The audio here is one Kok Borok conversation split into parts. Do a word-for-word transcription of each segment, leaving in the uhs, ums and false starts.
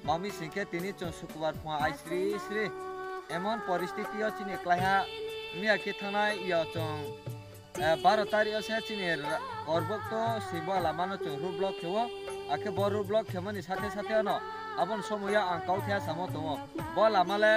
Mami singkhe tini chwng sukubar phunga aisri sri emon poristiti o chini klaiha miya khe thangnai yo chwng, eh, baro tarik o se chini ra-, korbok to sibo lama no chwng road block khewo, akhe bo road block khemani sathe sathe ono aboni somoyo ang kau thaya samo tongo. Bo lama le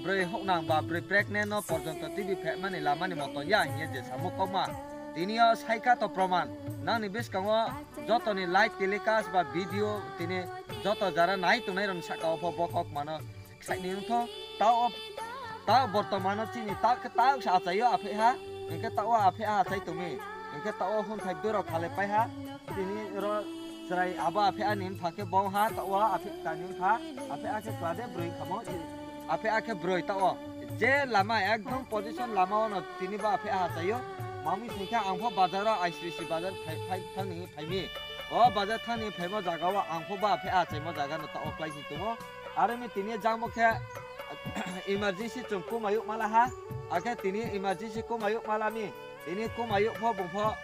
brwi hoknang ba brwi pregnant no porjonto T V phemani lamani moto ya hinya je samo kokma. Tini o saika to proman nangni bwskango jotoni live telecast ba video tini joto jara nai tongnai rokni saka o pho bo kok mano saini wngtho. Ta o, ta bortomano chini ta, ta sa achaio aphe ha, hingke ta o aphe ha achai tongmi, hingke ta o hwn thai doro khale pai ha, tini ro chwrai abo aphe ani wngkha khe bo ha ta o aphe tani wngkha, aphe akhe kwlade brwi khamo, aphe akhe brwi ta o je lama ekdom position lama o no tini bo aphe ha achaio, mami singkha ang pho bazar o I C C bazar phai, phai, phai ni. Phaimi. O bazar thani phaima jaga o ang pho ba aphe achaimo jaga no ta o klai si tongo. Aro mi tini jang bo khe emergency chwng kumayuk mala ha. Akhe tini emergency kumayuk mala mi. Tini kumayuk pho bung pho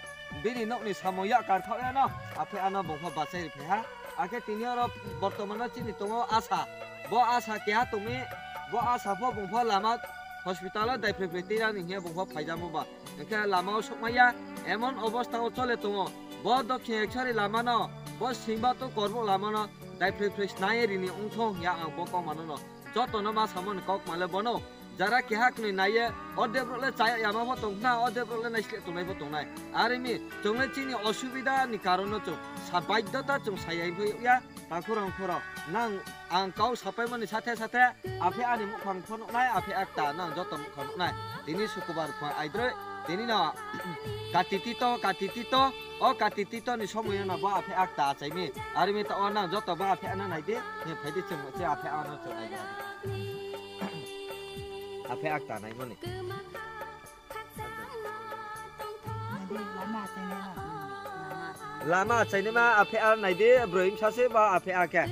bini nokni samung ya kar thok ya no. Aphe ano bung pho bachai ri phai ha. Akhe tini oro bortomano chini tongo asa. Bo asa keha tongmi. Bo asa pho bung pho lama hospital o dai phre phre tei rani hiya bung pho phaijamo ba. Hingkhe lama o sokmaya emon obostha o chole tongo. Bo dokhin ekshari lama no, bo singba to korbok lama no dai phre phre snai rini wngthong ya ang bo kok mano no. Joto no ma samoni kok male bono. Jara keha kwnwi naiye, o debrok le chaya yama bo tong khna, o debrok le naisle tongnai bo tongnai. Arimi, chongle chini osubida ni karon no chwng sa baiddota chwng sayai phai ya. Takhurang khoro, nang ang kau sapaimani sathe sathe, aphe ani mukhang phunuknai, aphe akta nang joto mukhang nuknai. Tini sukubar phung aidroi, tini no kati tito, kati tito, o kati tito ni somoyo no bo aphe akta achaimi. Arimi ta o nang joto bo aphe ano naidi, he phaidi chwng se aphe ano chwng naidi. Aphe akta naimani. Nadi lama achainai no. Lama achainai ma aphe a naidi, broi msa se ba aphe a khe.